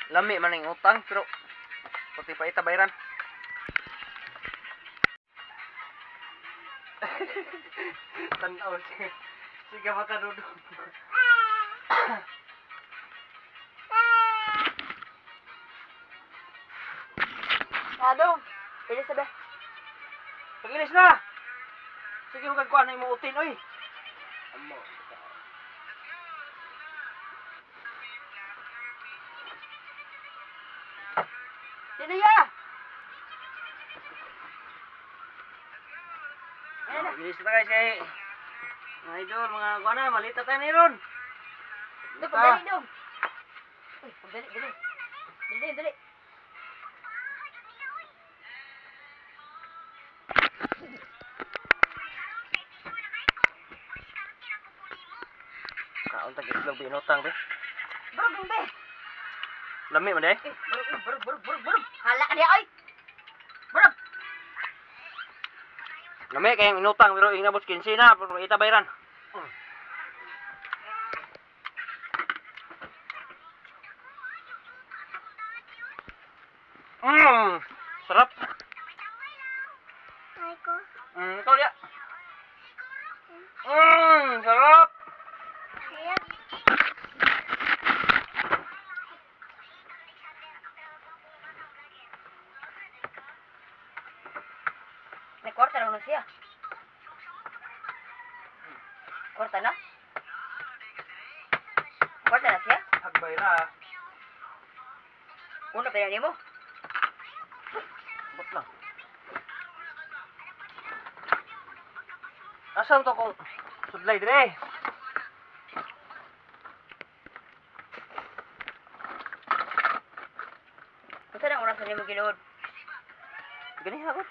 Lami man ang utang pero pati pa ita bayran. Tanaw siya. Sige mata dudo. Adong, ilis na ba? Pagilis na. Sige hugag kuan na imo utin oy. Amo. Dili ya! Ayan na. Pagilis na guys kay mga idol, mga kuan na malita tayo ni ron. Dili, pagdali dong. Uy, pagdali, dali. Dali, dali. Kaon tag itlog binutang be. Barog dong be. Lami man eh. Eh, barog, uy, barog, barog, barog, barog. Hala ka niya, oy. Barog. Lami kay ang inutang pero inabot 15 na pero ita bayran. Sarap. Ay ko. Ikaw diya. Sarap. Sarap. May kwarta na siya. Kwarta na? Kwarta na siya? Hagbay ra. Una pa na mo. Bot lang. Asan to kung sudlay dire? Unsa na oras na nimo giluod? Gani ako.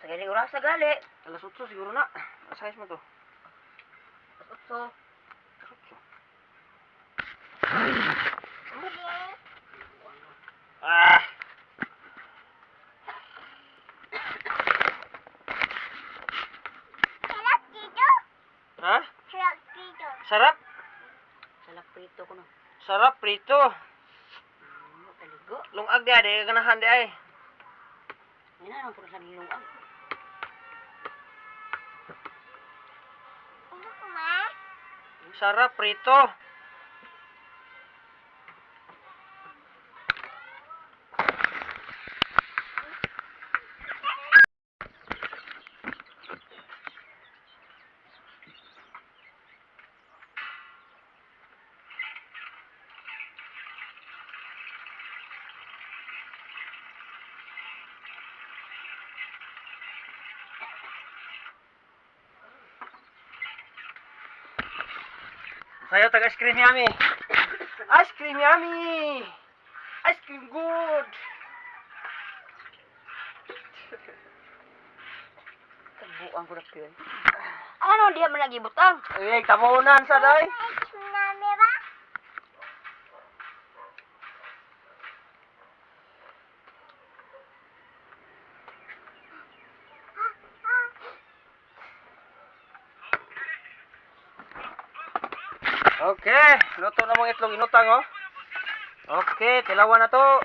Sa galing oras sa gali. Alas 8 siguro na. Alas 6 mo to. Alas 8. Alas 8. Ah! Sarap dito. Ha? Sarap dito. Sarap? Salak prito ko no. Sarap prito. Kaligo. Lungag di ay, ganahan di ay. Hindi na naman po sa nilungan. Ano ko ma? Sarap prito. Sayo tag ice cream yummy. Ice cream yummy. Ice cream good. Tagbuang ko na po yun. Ano, di man lagi butang. Ay, tamunan sa day. Ay, tsunami ba? Okay, luto na mong itlog inutang oh. Okay, tilawan na to.